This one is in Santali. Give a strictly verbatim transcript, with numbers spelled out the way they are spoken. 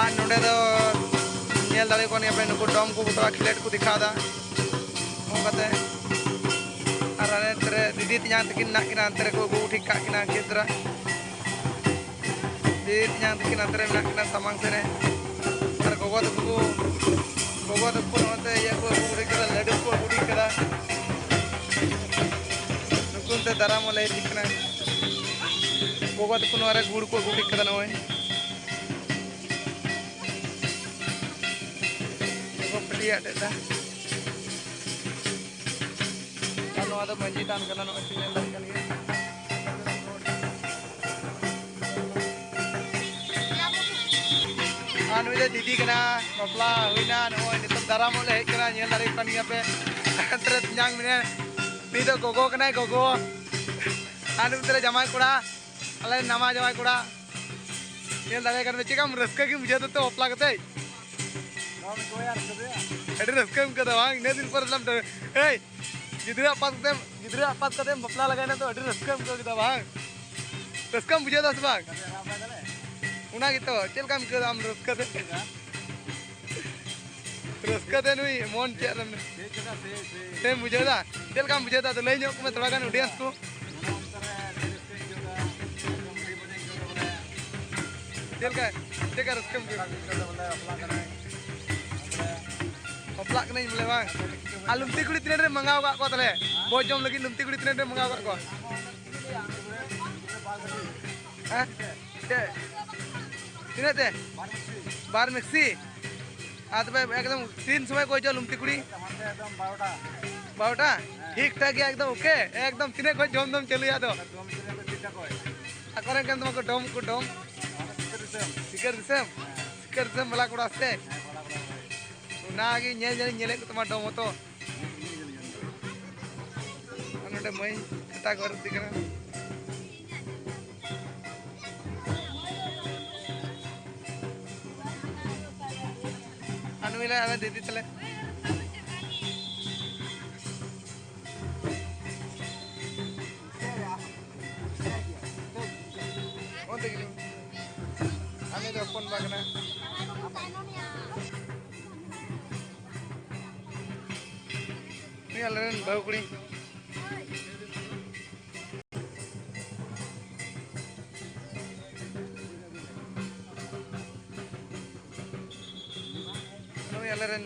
ᱟᱨ ᱱᱚᱰᱮ ᱫᱚ ᱧᱮᱞ ᱫᱟᱲᱮ ᱠᱚ ᱠᱟᱱ ᱜᱮᱭᱟ ᱯᱮ, ᱱᱩᱠᱩ ᱰᱚᱢ ᱠᱚ ᱜᱚᱴᱟ ᱠᱷᱮᱞᱳᱰ ᱠᱚ ᱫᱮᱠᱷᱟᱣ ᱮᱫᱟ ᱱᱚᱝᱠᱟᱛᱮ᱾ ᱟᱨ ᱟᱞᱮ ᱱᱚᱛᱮ ᱨᱮ ᱫᱤᱫᱤ ᱛᱮᱧᱟᱝ ᱛᱟᱹᱠᱤᱱ ᱢᱮᱱᱟᱜ ᱠᱤᱱᱟ, ᱚᱱᱛᱮ ᱨᱮᱠᱚ ᱟᱹᱜᱩ ᱴᱷᱤᱠ ᱠᱟᱜ ᱠᱤᱱᱟ ᱜᱤᱫᱽᱨᱟᱹ᱾ ᱫᱤᱫᱤ ᱛᱮᱧᱟᱝ ᱛᱟᱹᱠᱤᱱ ᱚᱱᱛᱮ ᱨᱮ ᱢᱮᱱᱟᱜ ᱠᱤᱱᱟ ᱥᱟᱢᱟᱝ ᱥᱮᱫ ᱨᱮ᱾ ᱟᱨ ᱜᱚᱜᱚ ᱛᱟᱠᱚ ᱠᱚ, ᱜᱚᱜᱚ ᱛᱟᱠᱚ ᱱᱚᱛᱮ ᱤᱭᱟᱹ ᱠᱚ ᱟᱹᱜᱩ ᱴᱷᱤᱠ ᱠᱟᱫᱟ, ᱞᱟᱹᱰᱩ ᱠᱚ ᱟᱹᱜᱩ ᱴᱷᱤᱠ ᱠᱟᱫᱟ᱾ ᱱᱩᱠᱩ ᱱᱚᱛᱮ ᱫᱟᱨᱟᱢ ᱦᱚᱸ ᱞᱮ ᱦᱮᱡ ᱠᱟᱱᱟ᱾ ᱜᱚᱜᱚ ᱛᱟᱠᱚ ᱱᱚᱣᱟ ᱨᱮ ᱜᱩᱲ ᱠᱚ ᱟᱹᱜᱩ ᱴᱷᱤᱠ ᱠᱟᱫᱟ ᱱᱚᱜᱼᱚᱭ᱾ ᱠᱚ ᱯᱟᱹᱴᱤᱭᱟᱹ ᱟᱴᱮᱫ ᱮᱫᱟ᱾ ᱟᱨ ᱱᱚᱣᱟ ᱫᱚ ᱢᱟᱹᱡᱷᱤ ᱛᱷᱟᱱ ᱠᱟᱱᱟ, ᱱᱚᱜᱼᱚᱭ ᱯᱮ ᱧᱮᱞ ᱫᱟᱲᱮᱭᱟᱜ ᱠᱟᱱ ᱜᱮᱭᱟ᱾ ᱟᱨ ᱱᱩᱭ ᱫᱚ ᱫᱤᱫᱤ ᱠᱟᱱᱟ, ᱵᱟᱯᱞᱟ ᱦᱩᱭᱱᱟ, ᱱᱚᱜᱼᱚᱭ ᱱᱤᱛᱚᱜ ᱫᱟᱨᱟᱢᱚᱜ ᱞᱮ ᱦᱮᱡ ᱠᱟᱱᱟ, ᱧᱮᱞ ᱫᱟᱲᱮᱭᱟᱜ ᱠᱟᱱ ᱜᱮᱭᱟ ᱯᱮ᱾ ᱦᱟᱱᱛᱮ ᱨᱮ ᱛᱮᱧᱟᱝ ᱢᱮᱱᱟᱭᱟ, ᱱᱩᱭ ᱫᱚ ᱜᱚᱜᱚ ᱠᱟᱱᱟᱭ, ᱜᱚᱜᱚ᱾ ᱟᱨ ᱱᱩᱭ ᱫᱚ ᱡᱟᱢᱟᱭ ᱠᱚᱲᱟ, ᱟᱞᱮ ᱱᱟᱣᱟ ᱡᱟᱢᱟᱭ ᱠᱚᱲᱟ᱾ ᱧᱮᱞ ᱫᱟᱲᱮᱭᱟᱜ ᱠᱟᱱ ᱯᱮ, ᱪᱮᱫ ᱞᱮᱠᱟᱢ ᱨᱟᱹᱥᱠᱟᱹ ᱜᱮᱢ ᱵᱩᱡᱷᱟᱹᱣ ᱫᱟ ᱛᱚ ᱵᱟᱯᱞᱟ ᱠᱟᱛᱮ? ᱵᱟᱢ ᱟᱹᱭᱠᱟᱹᱣᱟ ᱭᱟ ᱨᱟᱹᱥᱠᱟᱹ ᱫᱚ ᱭᱟ? ᱟᱹᱰᱤ ᱨᱟᱹᱥᱠᱟᱹᱢ ᱟᱹᱭᱠᱟᱹᱣ ᱫᱟ ᱵᱟᱝ? ᱤᱱᱟᱹᱜ ᱫᱤᱱ ᱯᱚᱨᱮ ᱥᱟᱞᱟᱜ ᱮᱢ, ᱮᱭ, ᱜᱤᱫᱽᱨᱟᱹ ᱟᱯᱟᱛ ᱠᱟᱛᱮᱢ, ᱜᱤᱫᱽᱨᱟᱹ ᱟᱯᱟᱛ ᱠᱟᱛᱮᱢ ᱵᱟᱯᱞᱟ ᱞᱮᱱᱠᱷᱟᱱ ᱫᱚ ᱟᱹᱰᱤ ᱨᱟᱹᱥᱠᱟᱹᱢ ᱟᱹᱭᱠᱟᱹᱣ ᱠᱮᱫᱟ ᱵᱟᱝ? ᱨᱟᱹᱥᱠᱟᱹᱢ ᱵᱩᱡᱷᱟᱹᱣ ᱫᱟ ᱥᱮ ᱵᱟᱝ? ᱠᱟᱛᱮ ᱨᱟᱜ ᱵᱟᱭ ᱫᱟᱲᱮ? ᱚᱱᱟ ᱜᱮᱛᱚ, ᱪᱮᱫ ᱞᱮᱠᱟᱢ ᱟᱹᱭᱠᱟᱹᱣ ᱫᱟ ᱟᱢ ᱨᱟᱹᱥᱠᱟᱹ ᱛᱮ? ᱪᱮᱫ ᱞᱮᱠᱟ? ᱨᱟᱹᱥᱠᱟᱹ ᱛᱮ ᱱᱩᱭ ᱢᱚᱱ ᱪᱮᱫ ᱨᱮ ᱢᱮ-, ᱥᱮᱭ ᱪᱮᱫ ᱞᱮᱠᱟ, ᱥᱮᱭ, ᱥᱮᱭ᱾ ᱥᱮᱢ ᱵᱩᱡᱷᱟᱹᱣ ᱫᱟ? ᱪᱮᱫ ᱞᱮᱠᱟᱢ ᱵᱩᱡᱷᱟᱹᱣ ᱫᱟ? ᱟᱫᱚ ᱞᱟᱹᱭ ᱧᱚᱜ ᱠᱚᱢᱮ ᱛᱷᱚᱲᱟ ᱜᱟᱱ audience ᱠᱚ᱾ ᱚᱱᱟ ᱚᱱᱛᱮ ᱨᱮ ᱟᱹᱰᱤ ᱨᱟᱹᱥᱠᱟᱹᱧ ᱟᱹᱭᱠᱟᱹᱣ ᱫᱟ, ᱮᱠᱫᱚᱢ ᱟᱹᱰᱤ ᱢᱚᱡᱟᱧ ᱟᱹᱭᱠᱟᱹᱣ ᱫᱟ ᱵᱚᱞᱮ᱾ ᱪᱮᱫ ᱞᱮᱠᱟ, ᱪᱮᱫ ᱞᱮᱠᱟ ᱨᱟᱹᱥᱠᱟᱹᱢ ᱟᱹᱭᱠᱟᱹᱣ ᱫᱟ? ᱨᱟᱹᱥᱠᱟᱹ ᱫᱚ ᱵᱚᱞᱮ ᱵᱟᱯᱞᱟᱜ ᱠᱟᱱᱟᱹᱧ᱾ ᱵᱟᱯᱞᱟᱜ ᱠᱟᱹᱱᱟᱹᱧ ᱵᱚᱞᱮ ᱵᱟᱝ? ᱟᱨ ᱞᱩᱢᱛᱤ ᱠᱩᱲᱤ ᱛᱤᱱᱟᱹᱜ ᱰᱷᱮᱨ ᱢᱟᱸᱜᱟᱣ ᱟᱠᱟᱫ ᱠᱚᱣᱟ ᱛᱟᱦᱞᱮ? ᱵᱷᱚᱡᱽ ᱡᱚᱢ ᱞᱟᱹᱜᱤᱫ ᱞᱩᱢᱛᱤ ᱠᱩᱲᱤ ᱛᱤᱱᱟᱹᱜ ᱰᱷᱮᱨ ᱢᱟᱸᱜᱟᱣ ᱟᱠᱟᱫ ᱠᱚᱣᱟ? ᱦᱮᱸ? ᱪᱮᱫ? ᱛᱤᱱᱟᱹᱜ ᱛᱮ? ᱵᱟᱨ ᱢᱤᱠᱥᱤ᱾ ᱟᱨ ᱛᱚᱵᱮ ᱮᱠᱫᱚᱢ ᱛᱤᱱ ᱥᱚᱢᱚᱭ ᱠᱚ ᱦᱤᱡᱩᱜᱼᱟ ᱞᱩᱢᱛᱤ ᱠᱩᱲᱤ? ᱦᱟᱱᱛᱮ ᱮᱠᱫᱚᱢ ᱵᱟᱨᱚᱴᱟ᱾ ᱵᱟᱨᱚᱴᱟ? ᱦᱮᱸ᱾ ᱴᱷᱤᱠ ᱴᱷᱟᱠ ᱜᱮᱭᱟ ᱮᱠᱫᱚᱢ, OK? ᱮᱠᱫᱚᱢ ᱛᱤᱱᱟᱹᱜ ᱠᱷᱚᱡ ᱡᱚᱢ ᱫᱚᱢ ᱪᱟᱹᱞᱩᱭᱟ ᱟᱫᱚ? ᱫᱚᱢ ᱪᱟᱹᱞᱩᱭᱟ ᱛᱚ ᱛᱤᱱᱴᱟ ᱠᱷᱚᱡ᱾ ᱟᱠᱚᱨᱮᱱ ᱠᱟᱱ ᱛᱟᱢᱟ ᱠᱚ ᱰᱚᱢ ᱠᱚ ᱰᱚᱢ? ᱦᱟᱱᱟ ᱥᱤᱠᱟᱹᱨ ᱫᱤᱥᱚᱢ᱾ ᱥᱤᱠᱟᱹᱨ ᱫᱤᱥᱚᱢ? ᱦᱮᱸ᱾ ᱥᱤᱠᱟᱹᱨ ᱫᱤᱥᱚᱢ ᱵᱟᱞᱟ ᱠᱚᱲᱟ ᱥᱮ? ᱦᱮᱸ, ᱵᱟᱞᱟ ᱠᱚᱲᱟ ᱠᱚ᱾ ᱚᱱᱟᱜᱮ ᱧᱮᱞ ᱧᱮᱞ ᱤᱧ ᱧᱮᱞᱮᱫ ᱠᱚ ᱛᱟᱢᱟ ᱰᱚᱢ ᱦᱚᱸᱛᱚ᱾ ᱟᱨ ᱱᱚᱰᱮ ᱢᱟᱹᱭ ᱠᱟᱴᱟ ᱠᱚ ᱟᱹᱨᱩᱵ ᱫᱤ ᱠᱟᱱᱟ᱾ ᱟᱨ ᱱᱩᱭ ᱞᱮ ᱟᱞᱮ ᱫᱤᱫᱤ ᱛᱟᱞᱮ᱾ ᱚᱱᱛᱮ ᱜᱮᱞᱤᱧ᱾ ᱟᱨ ᱱᱩᱭ ᱫᱚ ᱦᱚᱯᱚᱱ ᱵᱟ ᱠᱟᱱᱟ᱾ ᱟᱞᱮᱨᱮᱱ ᱵᱟᱹᱦᱩ ᱠᱩᱲᱤ᱾ ᱱᱩᱭ ᱟᱞᱮᱨᱮᱱ